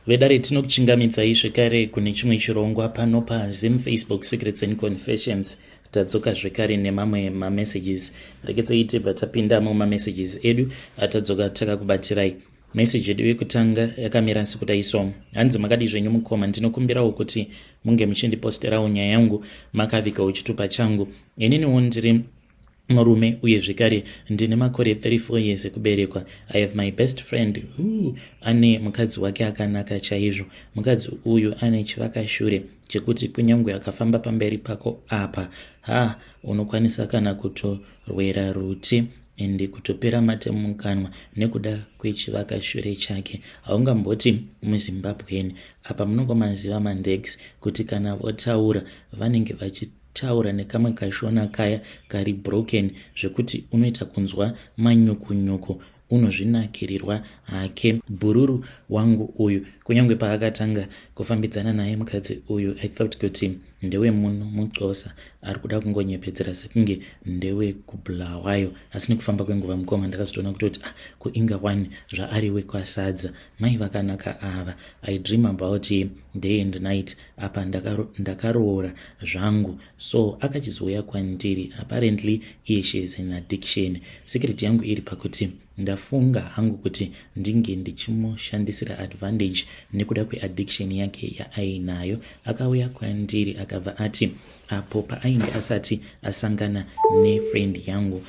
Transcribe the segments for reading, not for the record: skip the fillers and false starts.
Vedare, tinokuchingamidzai zvekare kune chimwe chirongwa pano paZim Facebook Secrets and Confessions. Tadzoka zvekare nemamwe mamessages. Regedzai tibva tapinda mumamessages edu atadzoka takakubatirai. Meseji yedu yekutanga yakamira sekudai so. Hanzi, "Makadi zvenyu mukoma? Ndinokumbirawo kuti munge muchindiposterawo nyaya yangu makavigawo chitupa changu. Ininiwo ndiri murume uye zvekare ndine makore 34 years ekuberekwa. I have my best friend who ane mukadzi wake akanaka chaizvo. Mukadzi uyu ane chivakashure chekuti kunyange akafamba pamberi pako apa, ha, unokwanisa kana kutorwera ruti ende kutopera mate mukanwa nekuda kwechivakashure chake. Haungamboti muZimbabweni. Apa munongomaziva mandex kuti kana votaura vanenge vachitaura nekamwe kashona kaya kari broken, zvekuti unoita kunzwa manyukunyuku. Unozvinakirirwa hake bhururu wangu uyu. Kunyange paakatanga kufambidzana naye mukadzi uyu, I thought kuti ndewemuno muXhosa, ari kuda kungonyepedzera sekunge ndewekuBulawayo. Asi nekufamba kwenguva, mukoma, ndakazotoona kutoti, ah, kuinga one zvaari wekwasadza. Mai vakanaka ava. I dream about him day and night. Apa ndakaroora zvangu, so akachizouya kwandiri. Apparently iye she is an addiction. Secret yangu iri pakuti ndafunga hangu kuti ndinge ndichimushandisira advantage nekuda kweaddiction yake yaainayo. Akauya kwandiri akabva ati apo paainge asati asangana nefriend yangu,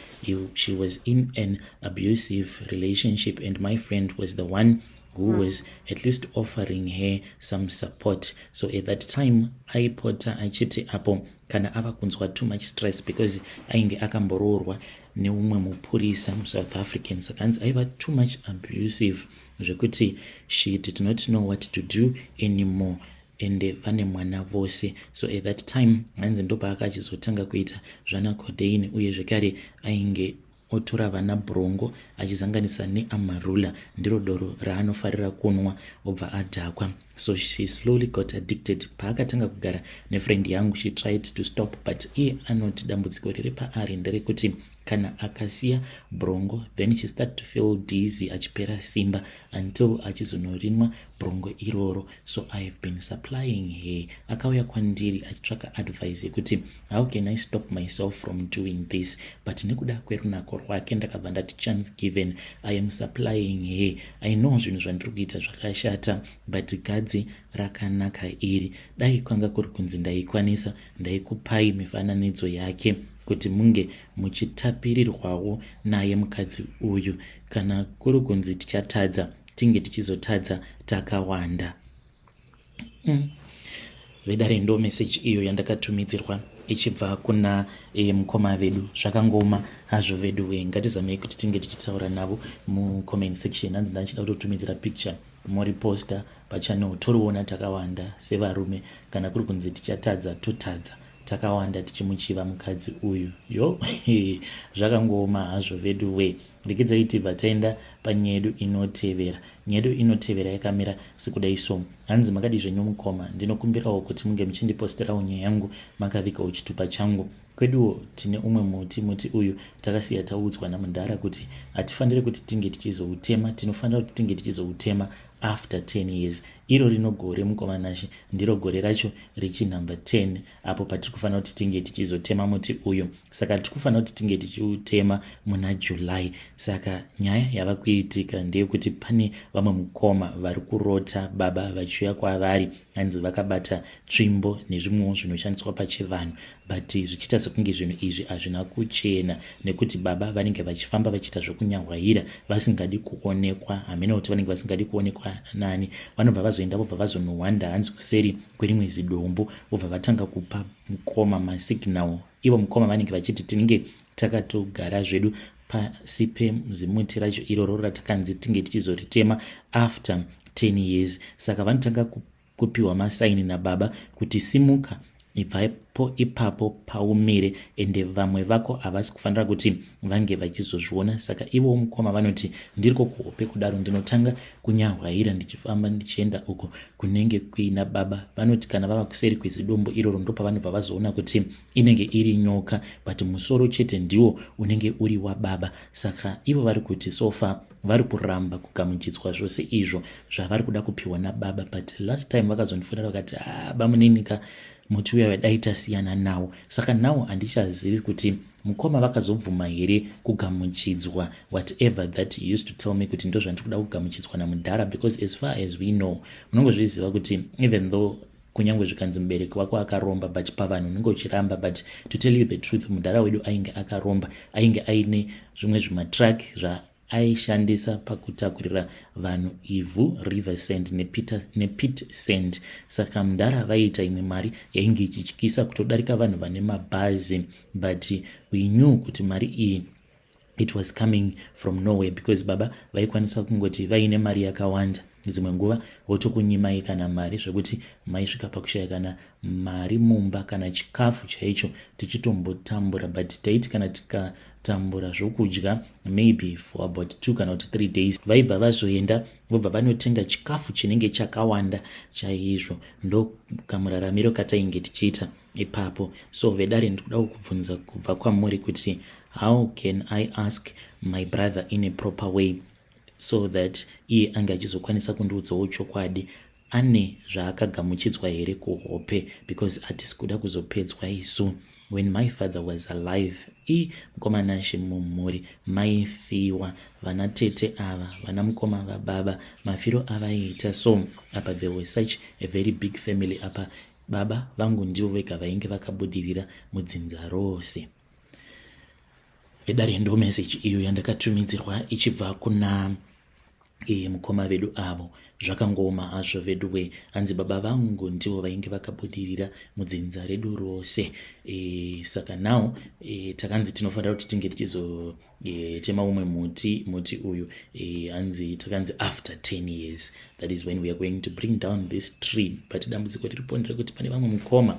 she was in an abusive relationship and my friend was the one who was at least offering her some support. So at that time aipota achiti apo kana ava kunzwa too much stress, because ainge akamboroorwa neumwe mupurisa muSouth African, saka hanzi aiva too much abusive zvekuti she did not know what to do anymore, ende vane mwana vose. So at that time hanzi ndopaakachizotanga kuita zvana codeine, uye zvekare ainge otora vana bronco achizanganisa neamarula, ndiro doro raanofarira kunwa, obva adhakwa. So she slowly got addicted. Paakatanga kugara nefriend yangu, she tried to stop, but iye anoti dambudziko riri paari nderekuti kana akasiya bronco, then she start to feel dizzy, achipera simba until achizonorinwa bronco iroro. So I have been supplying her. Akauya kwandiri achitsvaka advice yekuti how can I stop myself from doing this, but nekuda kwerunako rwake ndakabva ndati chance given, I am supplying her. I know zvinhu zvandiri kuita zvakashata, but gadzi rakanaka iri. Dai kwanga kuri kunzi ndaikwanisa, ndaikupai mifananidzo yake kuti munge muchitapirirwawo naye mukadzi uyu. Kana kuri kunzi tichatadza, tinge tichizotadza takawanda." Vedare, ndo meseji iyo yandakatumidzirwa ichibva kuna mukoma vedu. Zvakangoma hazvo vedu we. Ngatizamei kuti tinge tichitaura navo mucomment section. Hanzi ndachida kutotumidzira picture, moriposta pachannel, toriona takawanda sevarume. Kana kuri kunzi tichatadza, totadza takawanda tichimuchiva mukadzi uyu. Yo, zvakangooma hazvo vedu we. Rekedzai tibva taenda panyaya yedu inotevera. Nyaya yedu inotevera yakamira sekudai so. Hanzi, "Makadi zvenyu mukoma? Ndinokumbirawo kuti munge muchindiposterawo nyaya yangu makavigawo chitupa changu. Kweduwo tine umwe muti. Muti uyu takasiya taudzwa namudhara kuti hatifaniri kuti tinge tichizoutema, tinofanira kuti tinge tichizoutema after 10 years. Iro rino gore, mukoma Nashe, ndiro gore racho rechinhamba 10 apo patiri kufanira kuti tinge tichizotema muti uyu. Saka tiri kufanira kuti tinge tichiutema muna July. Saka nyaya yava kuitika ndeyekuti pane vamwe mukoma vari kurota baba vachiuya kwavari, hanzi vakabata tsvimbo nezvimwewo zvinoshandiswa pachivanhu, but zvichiita sekunge zvinhu izvi hazvina kuchena, nekuti baba vanenge vachifamba vachiita zvokunyahwaira vasingadi kuonekwa. Hamena kuti vanenge vasingadi kuonekwa nani. Vanobva vazoenda, vobva vazonohwanda, hanzi kuseri kwerimwe zidombo, vobva vatanga kupa mukoma masignal. Ivo mukoma vanenge vachiti tinenge takatogara zvedu pasi pezimuti racho iroro ratakanzi tinge tichizoritema after 10 years. Saka vanotanga kupiwa masaini nababa kuti simuka. Ibvaipo ipapo paumire, ende vamwe vako havasi kufanira kuti vange vachizozviona. Saka ivowo mukoma vanoti ndiriko kuhope kudaro, ndinotanga kunyahwaira ndichifamba ndichienda uko kunenge kuina baba. Vanoti kana vava kuseri kwezidombo iroro, ndopavanobva vazoona kuti inenge iri nyoka, but musoro chete ndiwo unenge uri wababa. Saka ivo vari kuti so far vari kuramba kugamuchidzwa zvose izvo zvavari kuda kupiwa nababa. But last time vakazondifonera vakati, "Ah, bamuninika, muti uya dai tasiyana nawo." Saka nawo handichazivi kuti mukoma vakazobvuma here kugamuchidzwa whatever that he used to tell me kuti ndo zvandiri kuda kugamuchidzwa namudhara. Because as far as we know, munongozviziva kuti even though kunyange zvikanzi mubereki wako akaromba, but pavanhu unenge uchiramba. But to tell you the truth, mudhara wedu ainge akaromba, ainge aine zvimwe zvimatruck zvaaishandisa pakutakurira vanhu ivhu, river sand nepit sand. Saka mudhara vaiita imwe mari yainge ichityisa kutodarika vanhu vane mabhazi, but we knew kuti mari iyi, it was coming from nowhere, because baba vaikwanisa kungoti vaine mari yakawanda, dzimwe nguva votokunyimai kana mari, zvekuti maisvika pakushaya kana mari mumba, kana chikafu chaicho tichitombotambura. But taiti kana tikatambura zvokudya maybe for about 2 kana kuti 3 days, vaibva vazoenda vobva vanotenga chikafu chinenge chakawanda chaizvo. Ndo kamuraramiro katainge tichiita ipapo. So vedare, ndikuda kukubvunza kubva kwamuri kuti how can I ask my brother in a proper way so that iye ange achizokwanisa kundiudzawo chokwadi? Ane zvaakagamuchidzwa here kuhope? Because hatisi kuda kuzopedzwa isu. When my father was alive, i mukomanashe, mumhuri maifiwa. Vana tete ava, vana mukoma vababa, mafiro avaiita. So apa there was such a very big family. Apa baba vangu ndivo vega vainge vakabudirira mudzinza rose. Vedare, ndo meseji iyo yandakatumidzirwa ichibva kuna mukoma vedu avo. Zvakangooma hazvo veduwe. Hanzi baba vangu ndivo vainge vakabudirira mudzinza redu rose. Saka now takanzi tinofanira kuti tinge tichizotema umwe muti. Muti uyu, hanzi takanzi after 10 years, that is when we are going to bring down this tree. But dambudziko riripo nderekuti pane vamwe mukoma.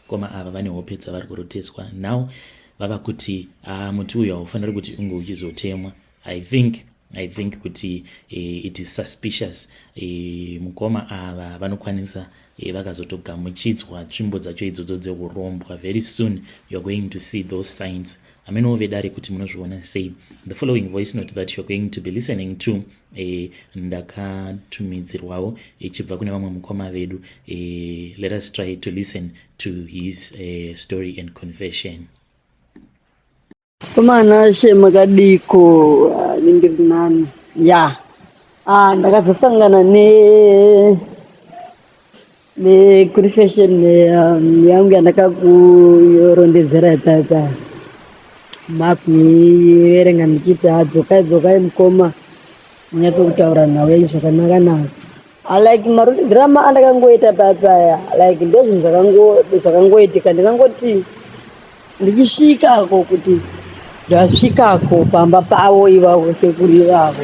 Mukoma ava vane hope dzavari kuroteswa. Now vava kuti muti uyu haufaniri kuti unge uchizotemwa. I think kuti it is suspicious. Mukoma ava vanokwanisa vakazotogamuchidzwa tsvimbo dzacho idzodzo dzeurombwa. Very soon you are going to see those signs. Hamenowo vedare kuti munozviona sei. The following voice note that you are going to be listening to, ndakatumidzirwawo ichibva kune vamwe mukoma vedu. Let us try to listen to his story and confession. Komanashe, makadiko? Ndiri nani ya. Ndakazosangana neconfession yangu yandakakurondedzera ipapa, makuiverenga ndichiti, "Dzokai, dzokai mukoma, munyatsokutaura nhau yenyu zvakanaka naka." Like marondedzero andakangoita papaya, like ndo zvinhu zvakangoitika. Ndingangoti ndichisvikako, kuti ndasvikako pamba pavo ivavo sekuru ivavo,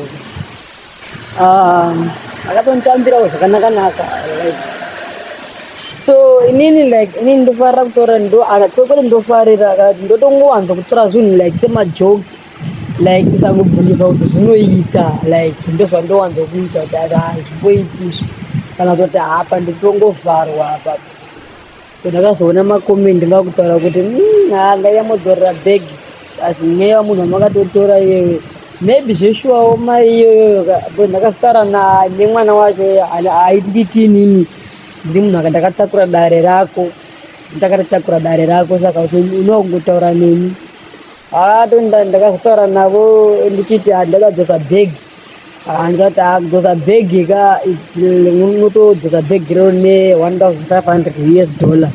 akatonditambirawo zvakanaka naka. Like so inini, like inini ndofarira kutora, kwete ndofarira, ndotongowanza kutora zvinhu like semajokes, like kusangobvunzisa kuti zvinoita. Like ndozvandowanza kuita, kuti hazvimboiti izvi, kana kutoti hapa nditongovharwa apa. Ndakazoona macomments vakutaura kuti, ha, ngaiyamodzorera bhegi, asi mweya wamunhu wamakatotora iyewe." Maybe zveshuwawo mai iyoyo, ndakasara nemwana wacho ainditi, "Inini ndiri munhu ndakatakura dare rako, ndakatotakura dare rako, saka unokungotaura neni." Ndakazotaura navo ndichiti ndakadzosa bhegi. Ndikati kudzosa bhegi ka, unotodzosa bhegi iroro ne1500 US dollar,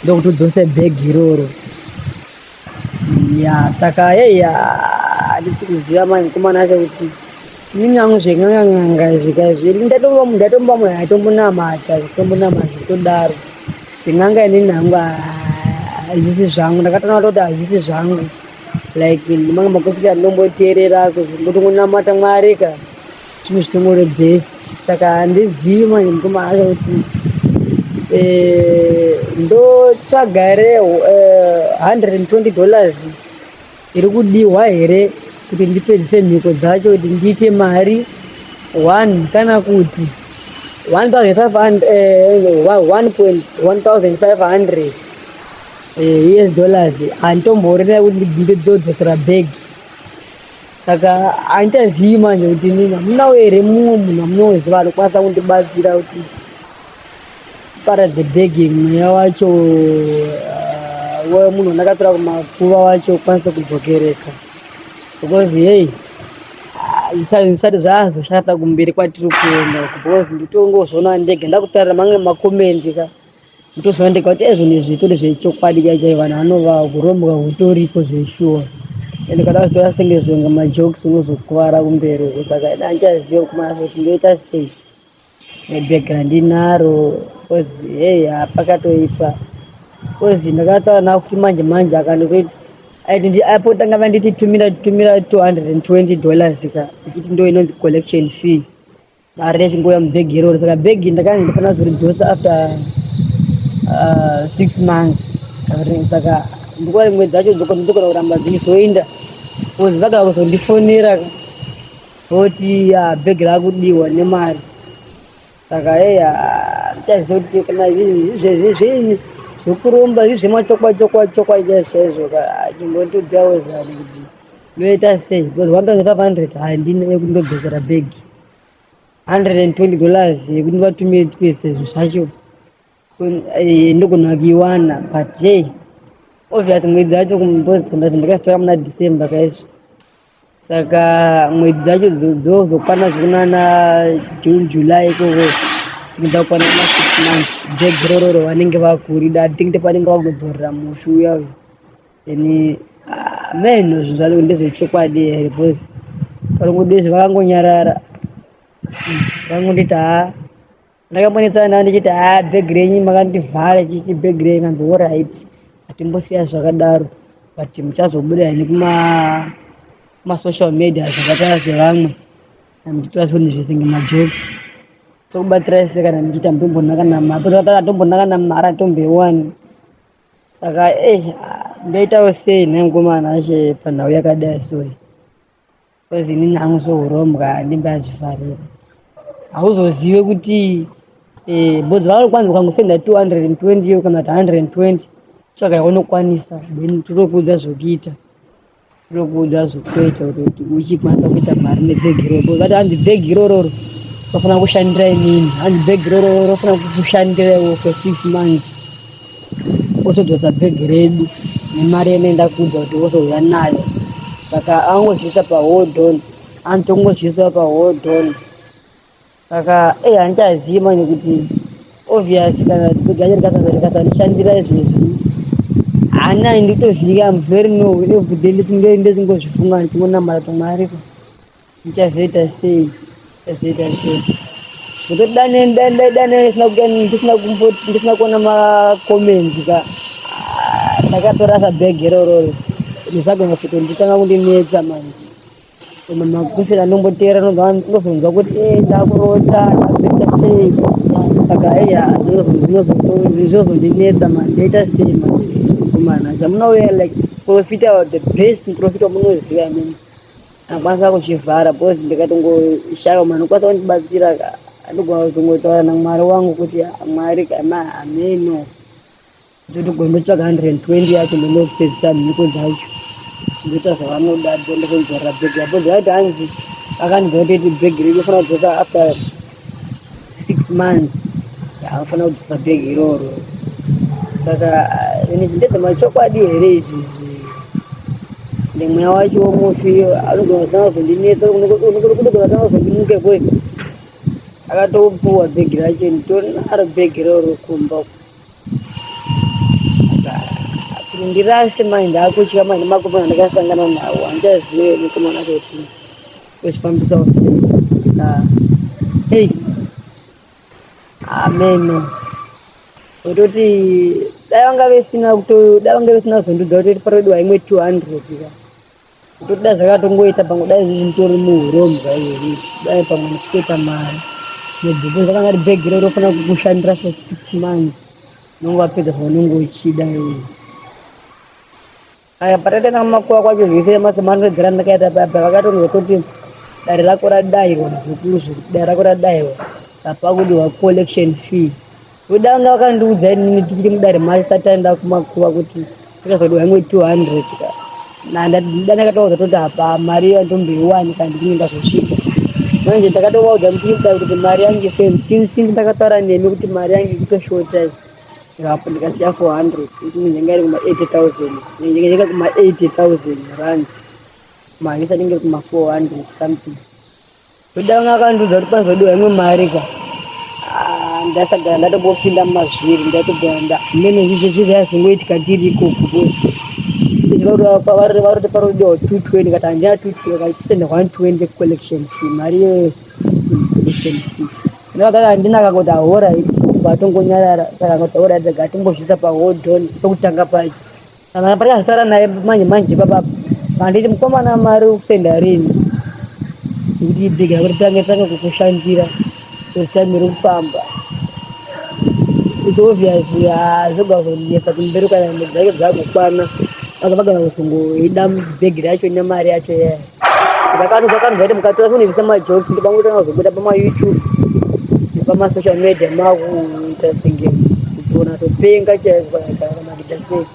ndokuti udzose bhegi iroro ya. Saka yei, handisi kuziva mai mukomana acho kuti inini hangu zven'anga izvi kaizvi, ndatomba ndatomba munhu aitombonamata, zvitombonamata zvitodaro zven'anga. Inini hangu hazvisi zvangu, ndakatoona kuti hazvisi zvangu. Like mamwe makosi andomboteerera, ndotongonamata Mwari ka, zvinhu zvitongori best. Saka handizivi manje mukoma acho kuti Ndotsvaga here $120 iri kudiwa here kuti ndipedzise mhiko dzacho kuti ndiite mari one, kana kuti 1500, 1.1500 US dollars handitomborina kuti ndidodzosera bhegi? Saka handichazivi manje kuti nini. Hamunawo here mumwe munhu amunoziva anokwanisa kundibatsira kuti paradze bhegi, mweya wacho wemunhu wandakatora kumakuva wacho ukwanise kudzokereka? Because hey, zvisati zvazoshata kumberi kwatiri kuenda, because nditongozviona ndega, ndakutarira mamwe macomments ka, nditozoona ndega kuti ezvinhu izvi zvitori zvechokwadi chaichai. Vanhu vanova kurombwa hutoriko zveshuwa, ende kana vachitora senge zvinga majokes, unozokuvara kumberi uko. Saka handichaziva kumana kuti ndoita sei nebhegi randinaro, because hey, hapakatoipa, because ndakataura nawo futi manje manje, akandikuti aiti apo tanga vanditi tumira tumira $220 ka, ichiti ndo inonzi collection fee, mari yechingouya mubhegi iroro. Saka bhegi ndakanzi ndifanira kuzoridzosa after 6 months. Saka ndikuva mwedzi dzacho dzokona kuramba dzichizoenda, because vagara kuzondifonera voti bhegi rakudiwa nemari. Saka heya, ndichaziva kuti kana zvenyu zvekuromba izvi zvemachokwa chokwa chokwa chaizvo, chimbondudzawo zano kuti ndoita sei, because 1500 handina yekuti ndodzosera bhegi, $120 yekuti ndivatumire twese zvinhu zvacho ndogona kuiwana. But hey, obvious mwedzi dzacho kumbozonda ndakazitora muna December kaizvo, saka mwedzi dzacho dzozokwana zvekunana June, July ikoko, tinenge kukwana ma 6 months. Bhegi rororo vanenge vakurida, tinge panenge vakudzorera mufi uya uyu. Then meno zvinhu zvacho ndezvechokwadi here? Because parongodi vakangonyarara, vangonditi ha, ndakambonetsana navo ndichiti ha, bhegi renyu makandivhara chichi, bhegi renyu kanzi alright, hatimbosiya zvakadaro, but muchazobuda henyu kuma kumasocial media zvakaita sevamwe, muchitora zvinhu zvese ngemajokes. Tokubatsirai sei kana muchiita mutombonaka namari, atombonaka namari atomboiwani? Saka ei, ndoitawo sei nhai mukomana ache panhau yakadai? So because inini hangu sohurombwa handimbazvifarira. Hauzozive kuti because vanokwanisa ukangosenda 220 iyo kana kuti 120, tsvaga yaunokwanisa, then totokuudza zvokuita, totokuudza zvokuita kuti uchikwanisa kuita mari nebhegi iroro. Because vati hanzi bhegi irororo rofanira kushandira inini, hanzi bhegi irororo rofanira kushandira iwo for 6 months, wotodzosa bhegi redu nemari yene kuudza kuti wozouya nayo. Saka angozviisa pahold on, anotongozviisa pahold on. Saka ei, handichazivi manje kuti obvious kana bhegi racho rikasandishandira izvezvi, hana ndotozvika. Am very no everyday ndechingozvifunga, ndichingonamata kuti Mwari, ndichazoita sei, ndichazoita sei? Ndototi dane ndisina kuona macomments ka, ndakatorasa bhegi irororo, zvisagona kusvika nditanga kundinetsa manje. Makusvika ndomboteera, ndozonzwa kuti ndakurota, ndakuita sei. Saka eya, zvinozondinetsa manje, ndoita sei manje komana? Chamunouya like profita, the best profita wamunoziva imimi akwanisa kuchivhara, because ndikatongoshaiwa munhu anokwanisa kundibatsira, andogona kutongotaura naMwari wangu kuti Mwari kama ameno, ndotogondotsvaga 120 yacho, ndonopedzisa mhiko dzacho, ndoita zvavanoda, ndondokonzorera bhegi apo. Ndakati hanzi akandibva kutoti bhegi redu rofanira kudzoka after 6 months, anofanira kudzosa bhegi iroro. Saka izvi ndezvemachokwadi here izvi? Ende mweya wacho womufi anogona kutanga kuzondinetsa, unogona kutanga kuzondimuke, because akatopuwa bhegi racho, nditonaro bhegi iroro kumba. Kuti ndirase manje, ndakutya manje nemakomana ndakasangana nawo, handichazive mukomana kuti tochifambisawo sei. Hei, ameno kutoti dai vanga vesina dai vanga vesina kuzondudza kuti parodiwa imwe 200 ka, kutoti dai zvakatongoita pamwe, dai izvizvi nditori muhurombwa izvozvi, dai pamwe ndichitoita mari. Nebhuku zvakanga ri bhegi rero rofanira kukushandira for 6 months, unonge wapedza zvaunenge uchida iwe. Aya patataenda kumakuva kwacho, zvese masemanogara ndakaita papa, vakatonzwa kuti dare rako radayirwa, muzukuru, zvekuti dare rako radayirwa, pakudiwa collection fee. Kudanga vakandiudza inini tichiri mudare macho, sataenda kumakuva, kuti tikazodiwa imwe 200. Ndakatoudza toti apa mari iyo andomboiwani kana ndichinge ndazosvika. Manje ndakatovaudza muchiri kuti mari yangu, since ndakataura nemi kuti mari yangu ikutoshota apo, ndikasiya 400, inenge iri kuma 80,000, inenge kuma R80,000, mari isanenge kuma 400 something. Kudanga akandiudza kuti pazodiwa imwe mari ka, ah, ndasagara ndatombopinda mumazviri, ndatobva mene zvizvi zvazongoitika tiri ikoko. Varoti parodiwa 220, kati handina 220, kachisenda 120 collection fee, mari iyoyo collection fee. Ndakati handina, kakoti alright, vatongonyarara. Saka ngoti alright, rega timbozvisa pahold on pekutanga pacho. Kana patakasara naye manje manje papapo, handiti mukomana, mari ukusenda rini nekuti ibhegi rako ritange tange kukushandira, because time iri kufamba. It's obvious zvogona kuzonetsa kumberi kana mombe dzake dzakukwana, vagona kuzongoida bhegi racho nemari yacho iya. Vakanzwa kuti mukatora kunibvisa majokes, ndopamwe kuzobuda pamaYouTube nepamasocial media, makuita senge kutoona topenga chaiko kana kuita sei,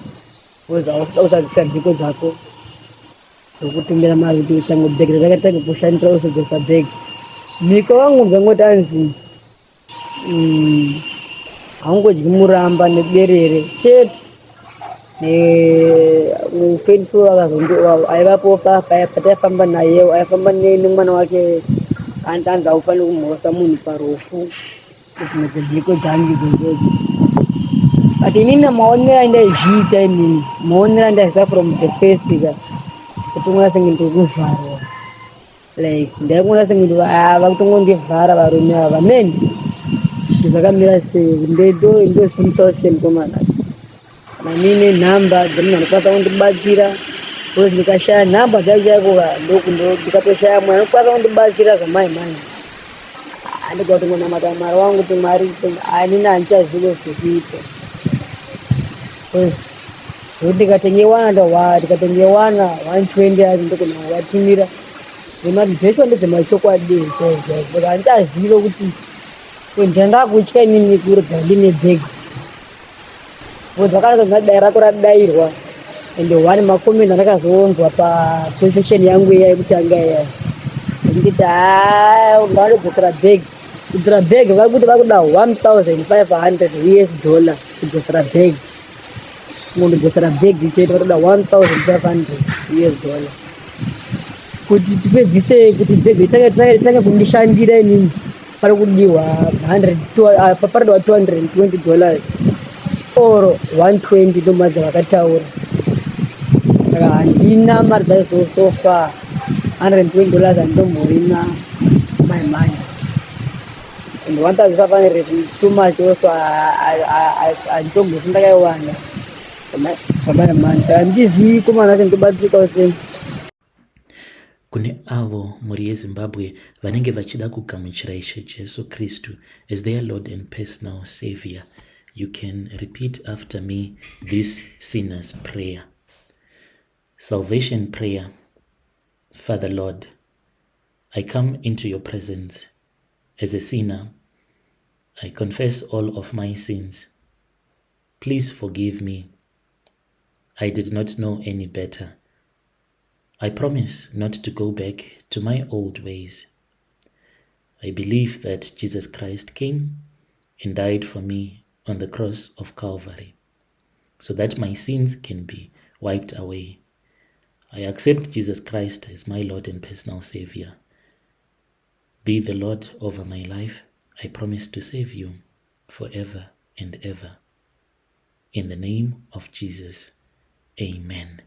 because usadzisa mhiko dzako dzokutumira mari kuti utange bhegi rakatange kushandira, usodzosa bhegi. Mhiko vangu ngangoti anzi haungodyi muramba neberere chete. Mufenisi aivapo pataifamba naye, aifamba nemwana wake, anzi haufaniri kumhorosa munhu parufu, kuti mhiko dzangu idzodzo. But inini maonero andaizviita, inini maonero andaiziva from the first ka, kutongoona senge ndiri kuvharwa, like ndaingoona senge vakutongondivhara varume ava men. Zvakamira sei, ndozvifambisawo sei mukomana? Kana ndiine nhamba dzemunhu anokwanisa kundibatsira, because ndikashaya nhamba dzacho chaiko, ndikatoshaya munhu anokwanisa kundibatsira zvamai manje, ndigona kutongonamata Mwari wangu kuti Mwari, hanini handichazivi zvekuita, because zvekuti ndikatengewana, ndikatengewana 120 yacho, ndogona kuvatumira nemari zvacho. Ndezvemachokwadi chaizvo, but handichazivi kuti ndandakutya inini kurega ndine bhegi, because vakanaka dai rako radayirwa. And one macomments andakazonzwa paconfession yangu iya yekutanga iya, nditi haa, ngavanodzosera bhegi. Kudzosera bhegi vakuti vakuda 1500 US dollar kudzosera bhegi. Kungodzosera bhegi chete vatoda 1500 US dollar kuti tipedzise, kuti bhegi itange kundishandira inini. Pari kudiwa 100, parikudiwa $220 or 120, ndo mari dzavakataura. Saka handina mari dzacho so far. $120 handitomborina mai manje, and 1500 too much also, handitombofi ndakaiwana zvamai manje. Saka handizivi komana acho nditobatsirikawo sei. Kune avo mhuri yeZimbabwe vanenge vachida kugamuchira Ishe Jesu Kristu as their Lord and personal Savior, you can repeat after me this sinner's prayer, salvation prayer. Father Lord, I come into your presence as a sinner. I confess all of my sins. Please forgive me. I did not know any better. I promise not to go back to my old ways. I believe that Jesus Christ came and died for me on the cross of Calvary so that my sins can be wiped away. I accept Jesus Christ as my Lord and personal Savior. Be the Lord over my life. I promise to save you forever and ever. In the name of Jesus, amen.